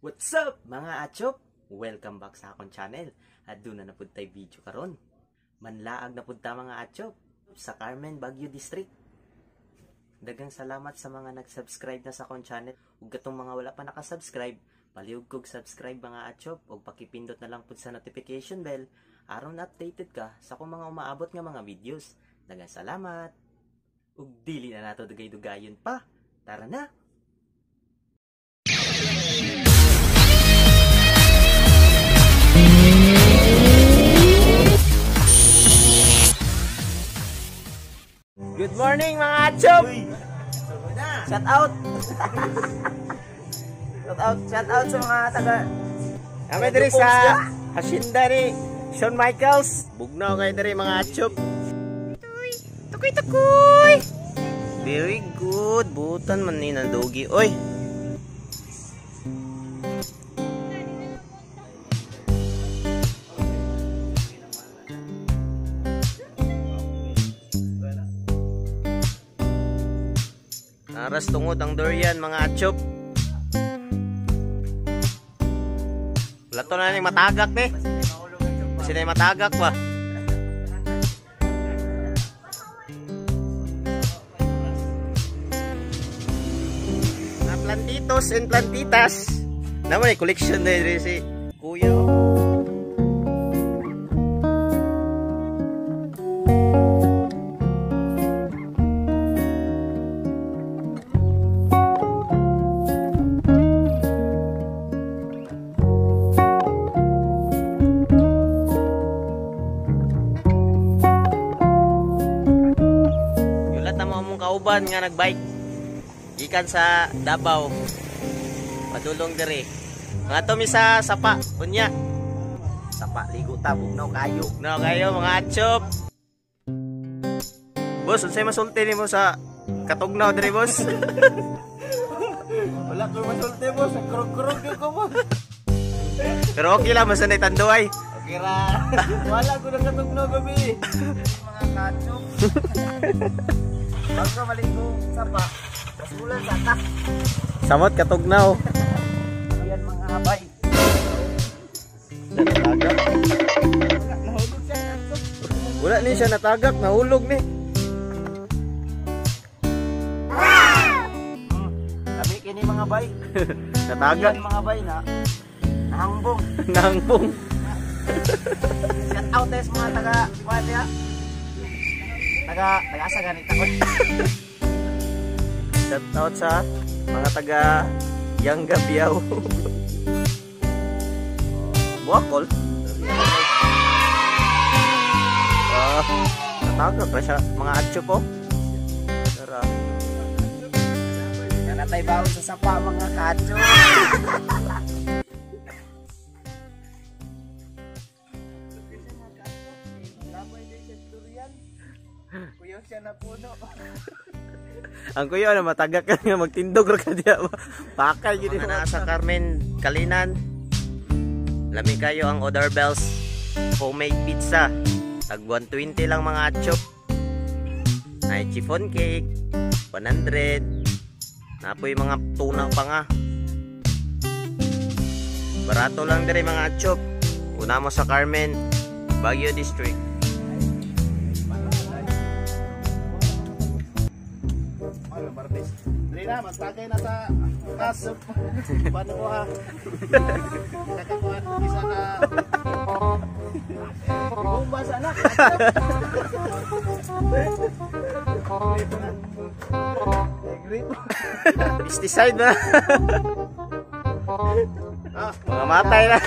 What's up mga achop? Welcome back sa akong channel. At doon na napud tay video karon. Manlaag na pud ta mga achop sa Carmen, Baguio District. Daghang salamat sa mga nag-subscribe na sa akong channel. Ug katong mga wala pa naka-subscribe, palihog kog subscribe mga achop ug pakipindot na lang pud sa notification bell aron updated ka sa akong mga umaabot nga mga videos. Daghang salamat. Ug dili na nato dugay-dugayon pa. Tara na. Good morning mga achop! Shout out! Shout out, shout out sa mga taga kami diri sa Hacienda ni Shawn Michaels. Bugnaw kayo diri mga achop. Tukoy tukoy! Very good. Butan man ni nandugi. Oy! Aras tungod ang durian mga achop. Wala to na ning matagak ni. Kasi na matagak pa. Na plantitos and plantitas. Naman ay collection na rin si Kuya. Kauban nga nagbike gikan sa Davao padulong diri mga to mi sa sapa unya sapa ligo ta bugnaw kayo bugnaw kayo mga achop. Boss, unsay masulti nimo sa katugnaw diri boss? Wala ko masulti boss, nagkurog-kurog gyud ko boss. Pero okay lang basta nay tanduay. Okay ra. Wala ko nakatugnaw gabi. Mga kachop. Bago maligo sapa, masulan sa ta. Samot katugnaw. Yan mga habay. Natagak. Nahulog siya. Wala ni siya natagak, nahulog ni. Kami kini mga bay. Natagak. Yan mga bay na. Nahangbong. Nahangbong. Shout out sa mga taga kuan ya. Taga asa ganit ako. Shout out sa mga taga Yanga Biao. Buakol. Natagak ra siya mga atcho po. Tara. Nanatay baon sa sapa mga kacho. Kuyo siya na puno. Ang kuyo na matagak ka nga magtindog ra ka diya. Pakay gid na sa Carmen Kalinan. Lami kayo ang Odar Bells homemade pizza. Tag 120 lang mga achop. Ay chiffon cake 100. Napoy mga tuna pa nga. Barato lang dire mga achop. Una mo sa Carmen, Baguio District. Dili na, magtagay na sa kas. Paano mo ha? Kakakuha isa na. Bomba sa anak. Pesticide na. Mga matay na.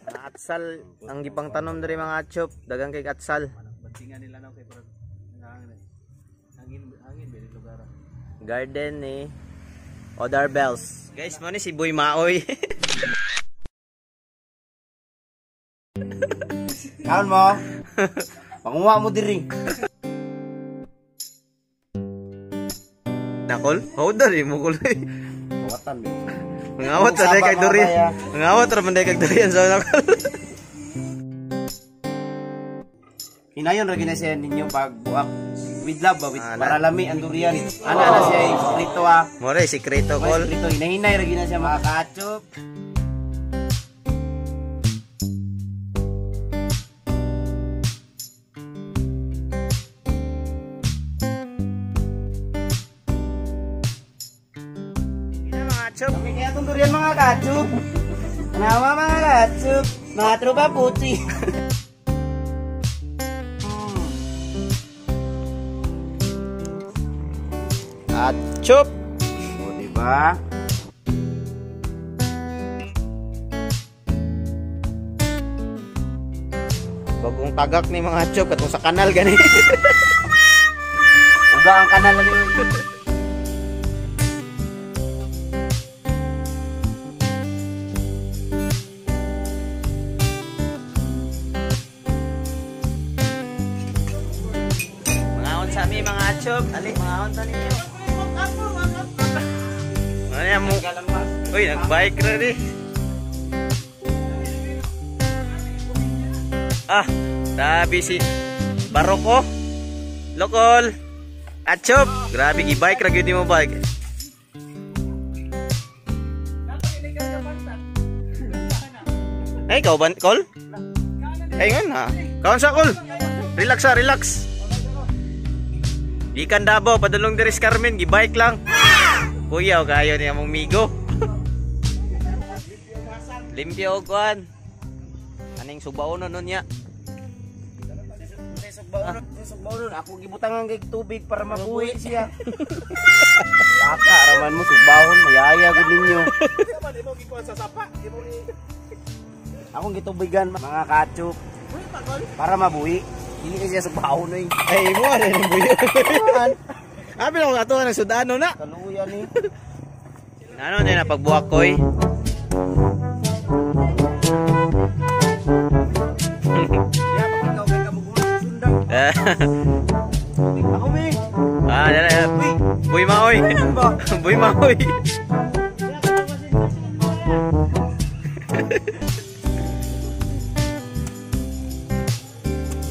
Mga atsal, ang gipang tanom diri mga achop, dagang kay atsal. Bantingan nila na kay hangin bili lugar. Garden ni Odar Bells. Guys, mo ni si Boy Maoy. Kaon mo. Panguha mo diri. Nakol, howda ri mo kuloy. Kawatan mi. Mangawat ra day kag durian. Mangawat ra man day kag durian sa nakol. Hinayon ra gina siya ninyo pag buak. With love ba? With, para lami ang durian. Ana na siya yung sekreto ah. More sikreto May kol. sekreto. Hinahinay ra gyud na siya mga kaachop. Mga achop. Okay, kaya itong durian mga kaachop. Nawa mga kaachop. Mga tropa puti. Achop. O, diba? Bagong tagak ni mga achop katong sa kanal gani. Uga ang kanal na yun. Mga on sa mi mga achop. Ali, mga on ta ninyo. Ano yan mo? Uy, nagbike ra di. Ah, tabi si Baroko. Lokol. Achop. Grabe gi-bike ra gyud mo bike. Ay, ikaw ba, Kol? Ay, ngon ha. Kaon sa, Kol. Relax ha, relax. Gikan Davao, padulong diri sa Carmen, gi-bike lang. Kuya, kayo niya mong migo. Limpyo og kuan. Aning subaonon nun niya. Sugbaonon, ako gibutangan kay tubig para mabuhi siya. Saka, raman mo, sugbahon, mayaya gud ninyo. Akong gitubigan, mga kachup. Para mabuhi. Dili kasi siya sugbahon oy. Ay, mo ano yung buyo. Abi lang ato ang sudano na. Kaluya ni. Ano din na pagbuwak koy? Ya, pag kay kamugulo sundang. Ako mi. Ah, dala. Buy maoy. Buy maoy.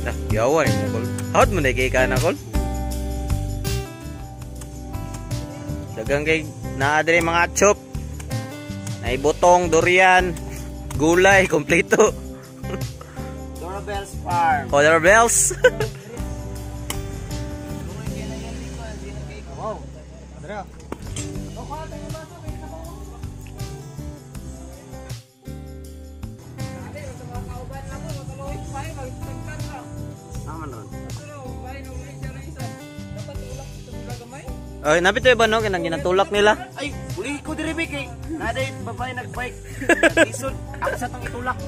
Dah, yawa ni mo kol. Hawd mo na kay ka na kol. Dagang kay naa diri mga chop. Nay butong, durian, gulay, kompleto. Dorabelle's Farm. Color bells. Wow. Andrea. Aman ron. Ay, napit ba no kanang ginatulak nila? Ay, uli ko diri kay naday babae nagbike. Lisod ako sa tong itulak.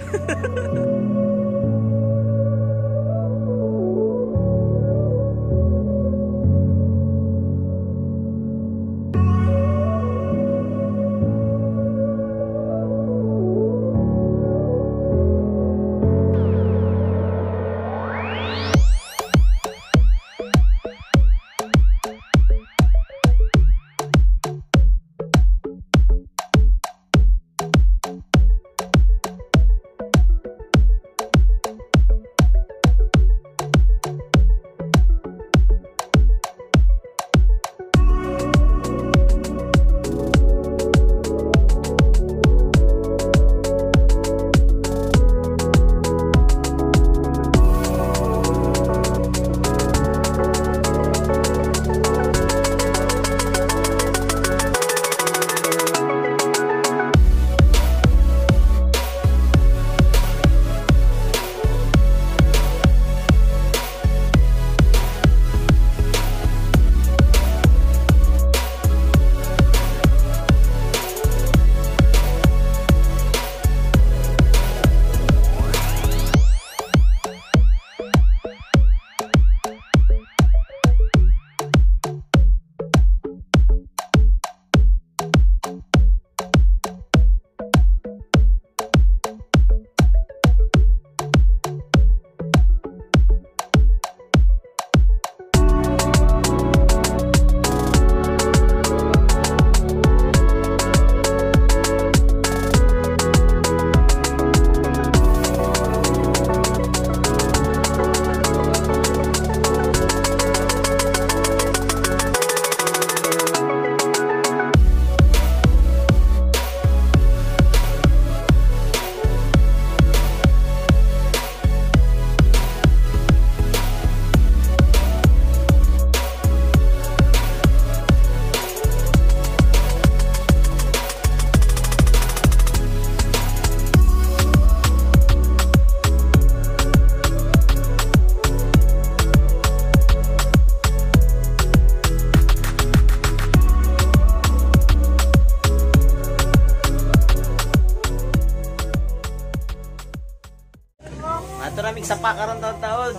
sapa karon taon-taon.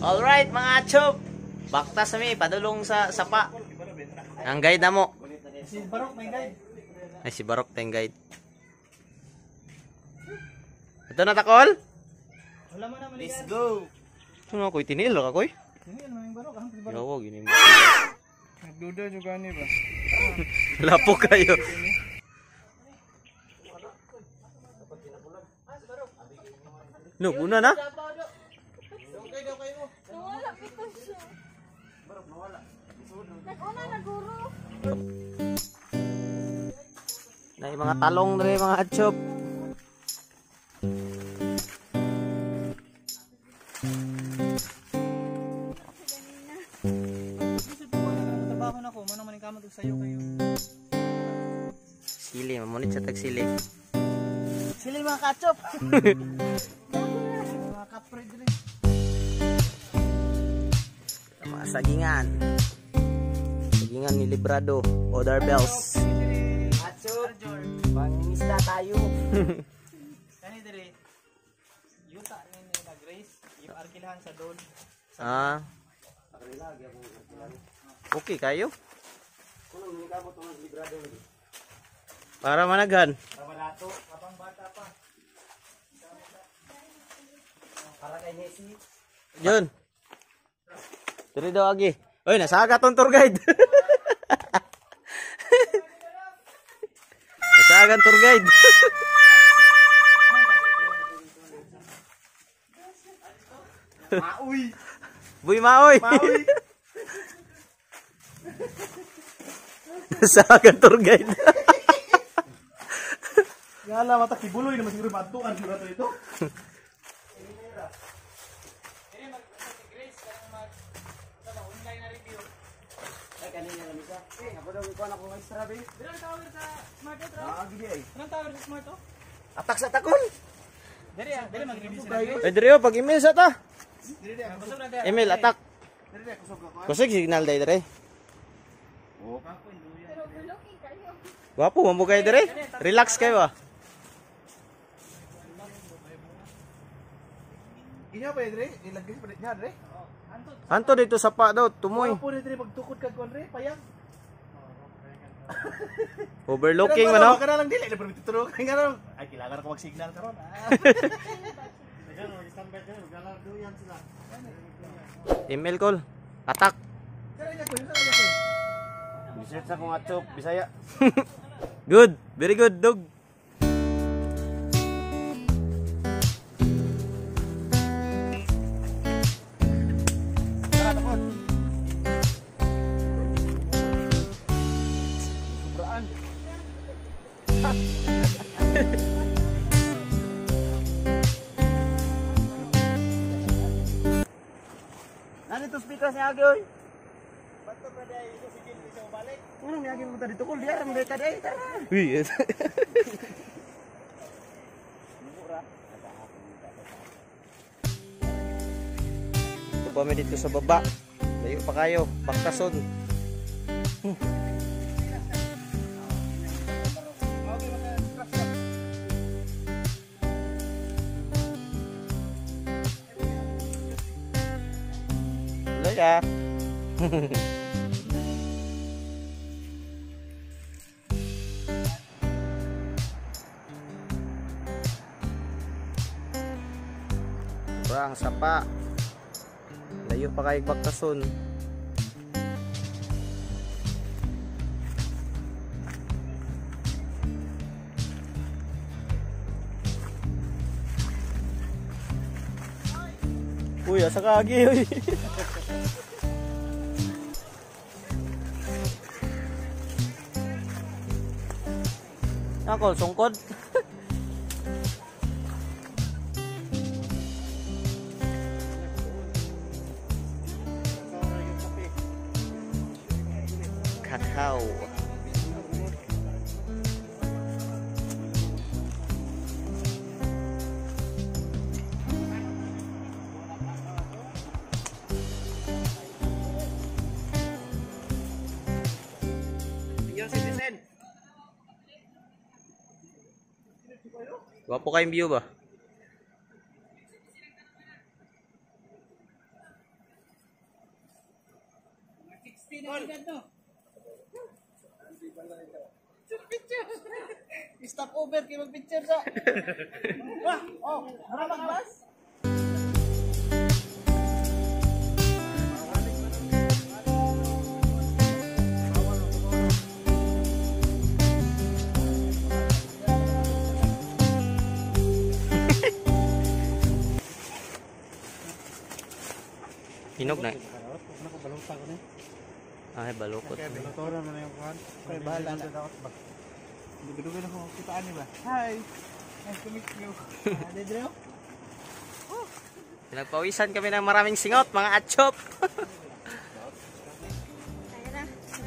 Alright mga chop. Baktas mi padulong sa sapa. Ang guide na mo. Si Barok may guide. Ay si Barok tayong guide. Ito na takol. Wala man naman. Let's go. Ano koy tinil ra koy? Tinil man yung Barok. Ang Barok. Yawa gini mo. Nagduda juga ni ba. Lapo kayo. No, una na. Nawala pito siya. Nag-una na guro. Na mga talong dre mga chop. Trabaho na ko, mo naman kamot og sayo kayo. Sili, mamunit sa tagsili. Sili mga kachop. Mga kapre dre. Mga sagingan. Sagingan ni Librado, Other Bells. Achop. Pangingisda tayo. Kani dre. Yuta ni nila Grace, yung arkilahan sa dol. Ah. Okay kayo. Para managhan. Barato. Habang bata pa. Para kay Messi. Yun. Diri daw agi. Oy, nasaga tong tour guide. Nasaga ang tour guide. Maoy. Buy maoy. Maoy. Nasaga ang tour guide. Yala mata kibuloy naman siguro matuan siguro to ito. Dere mag si Grace kanang mag sa online na review. Ay kanina lang isa. Eh, ako daw ikuan ako ng extra be. Dere ang tower sa smart oh. Ah, gidi ay. Anong tower sa smart oh? Atak sa takol. Dere ah, dere mag-review sila. Grace. Ay, diri oh, pag email sa ta. Dili dili. Kusog na dere. Email attack. Dili dili kusog ako. Kusog signal day dere. Oh. Pero bulukin kayo. Gwapo man mo kayo dere. Relax kayo ah. Inya pa dre, ilagay pa niya dre. Anto dito sa pa daw, tumoy. Wapo dre magtukod kag kuan dre, payag. Overlooking man oh. Kana lang dili, pero tuturo kay nga. Ay kailangan ako mag-signal karon. Email call. Attack. Research ako nga chop, Bisaya. Good. Very good, dog. Tara takot. Sobraan. Nani to speaker ni Agi oy? Bato pa dai ito si Gil sa balik. Ano ni Agi mo dito kol diara mo dai tara. Uy. Ito pa dito sa baba. Layo pa kayo. Baktason. Loya. Sobrang sapa. Layo pa kayo baktason. Uy, asa ka agi uy. Ako, sungkod. Kakao. Senior citizen. Gwapo kayong view ba? Picture. Stop over kay mag-picture sa. Wah, oh, mura magbas. Hinog na. Ay, balukot. Kay bahala na. Dugo-dugo na ko kitaan ni ba. Hi. Nice to meet you. Dre. Pinagpawisan kami ng maraming singot, mga atchop.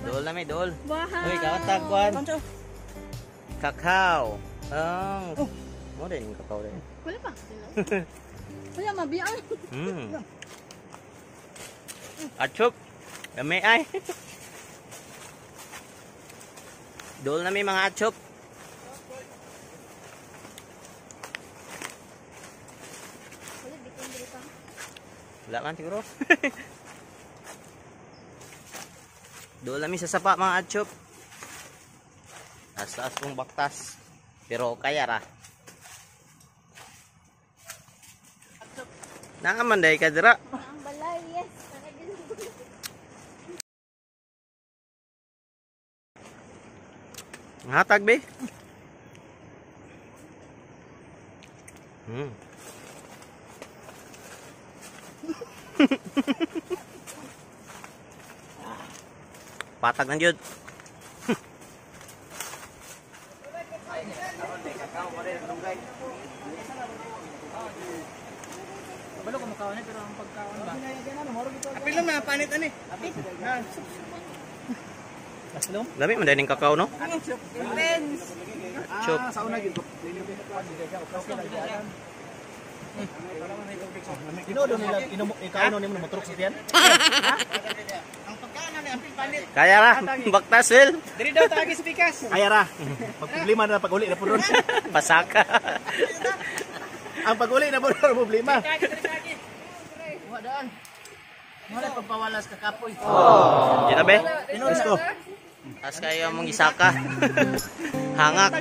Dool na may dool. Wow. Uy, kakatagwan. Kakao. Oh. Mo din kakao din. Wala pa. Wala mabiyaan. Atchop. Dami ay. Dool na may mga atchop. Wala bitin diri pa. Wala man siguro. Dool na sa sapa mga atchop. Taas-taas kong baktas. Pero kaya ra. Naaman dahil ka dira. Ang balay, yes. Hatag be. Patag na jud. Balo ko makaon pero ang pagkaon ba. Apil lang na panit ani. Apil. Aslom. Lami man dahil kakao no? Intense. Chop. Sa una gyud. Inodo nila ikaw nimo motrok sa tiyan. Ang pagkaon ni apil panit. Kaya ra, baktas wel. Diri daw tagi sa pikas. Kaya ra. Magproblema na pag uli na pud. Pasaka. Ang pag uli na pud problema. Wa daan. Wala pagpawalas kakapoy. Di na be. Let's go. As kayo mong isaka. Hangak.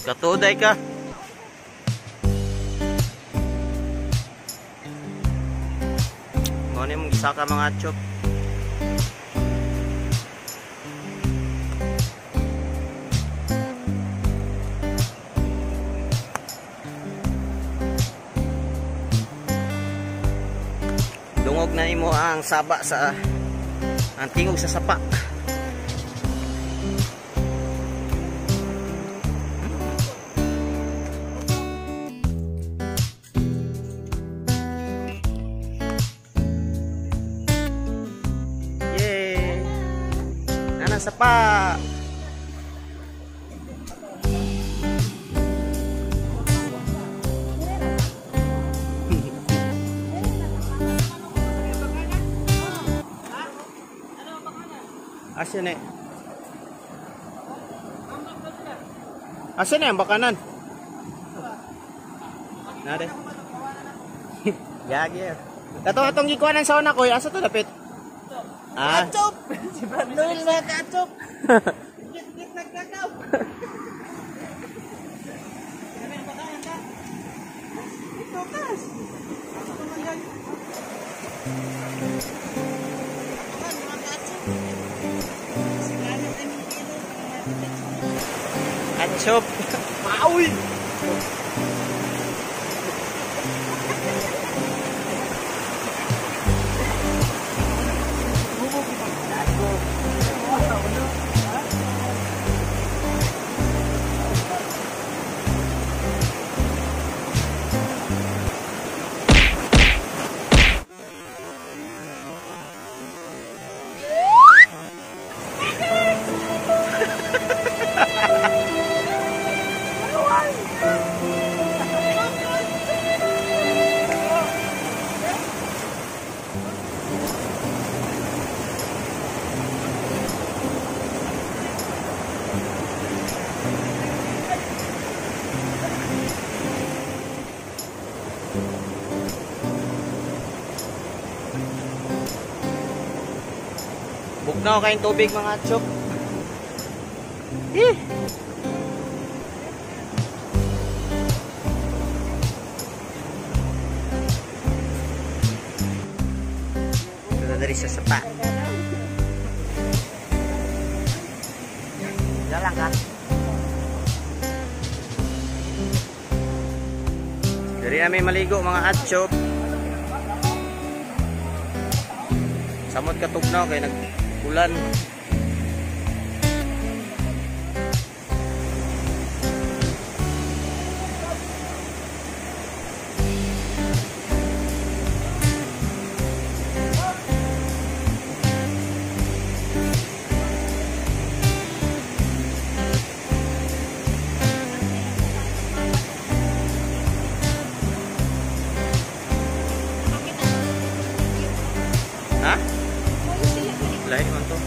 Katuday ka. Mo ni mong isaka mga chop. Dungog na nimo ang saba sa ang tingog sa sapa. Yay! Nana sapa. Asa na? Asa na ang bakanan? Nade. Gagi. Kato atong gikuanan sa una ko, asa to dapit? Ah. Achop! Si Brad Noel mga ka-achop! Git-git nagkakaw! Ito kas! Achop. Maui! Bugnaw kayong tubig mga chop. Eh. Ito dari sa sapa. Jalan kan? Dari namin maligo mga atchop. Samot katugnaw kay nag-ulan. Ha? Lahi man to.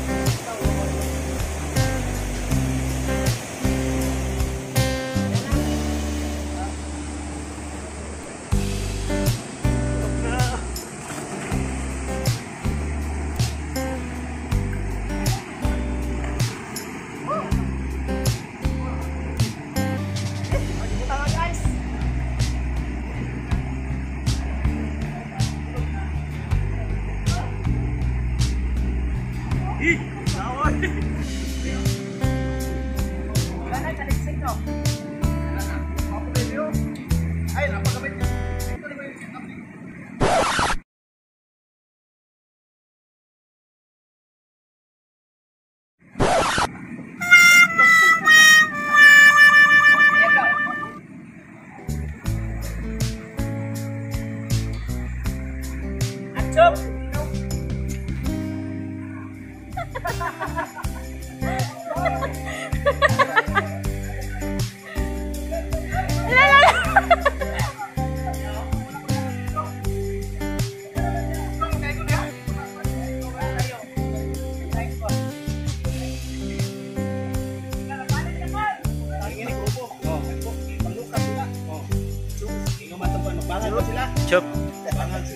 Chop.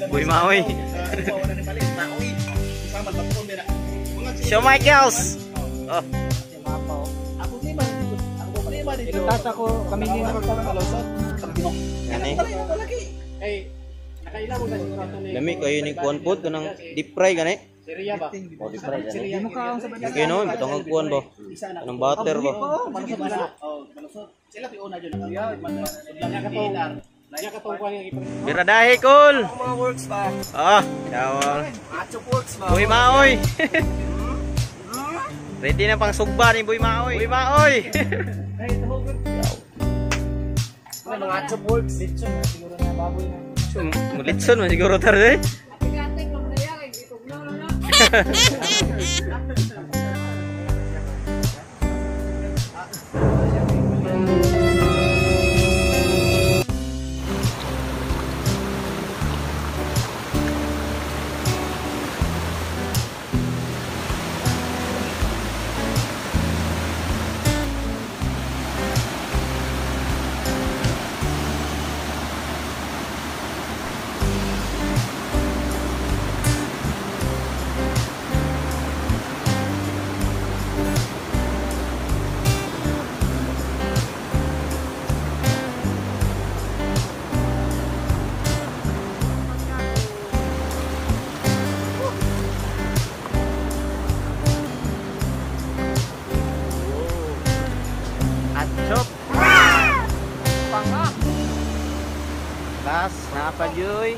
Boy Maoy. Show Michaels. Oh. Lami kayo ni kuan pod kanang deep fry gani. Oh, deep fry gani. Kay no, butang og kuan ba? Kanang butter ba? Biradahe kol. Mga works ba? Ah, yawa. Boy Maoy. Ready na pang sugba ni Boy Maoy. Boy Maoy. Mga achop works. Litson siguro na baboy na. Litson man siguro tar eh. Chop. Panga. Tas napajoy.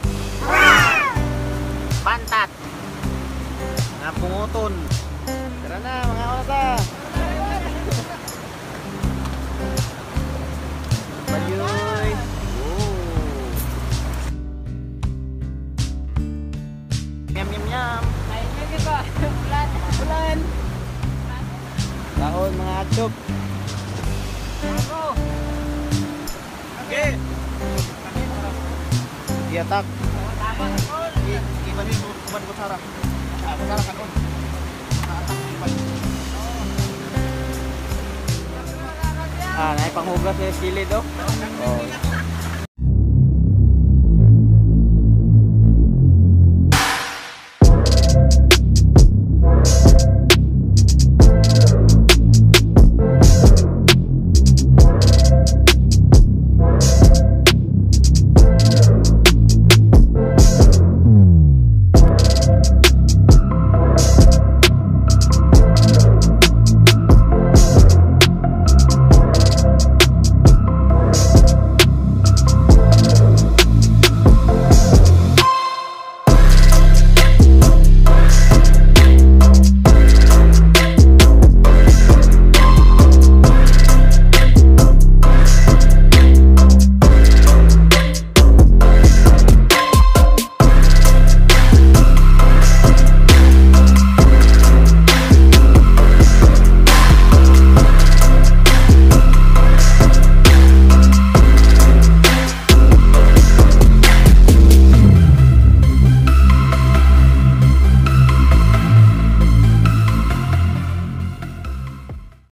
Pantat. Mga punguton. Tara na mga osa. Pajoy. Oh. Yum yum yum. Ay, ba? Ulan. Ulan. Taon mga chop. Okay. Diatak. Ah, naay panghugas sa kilid oh. Oh.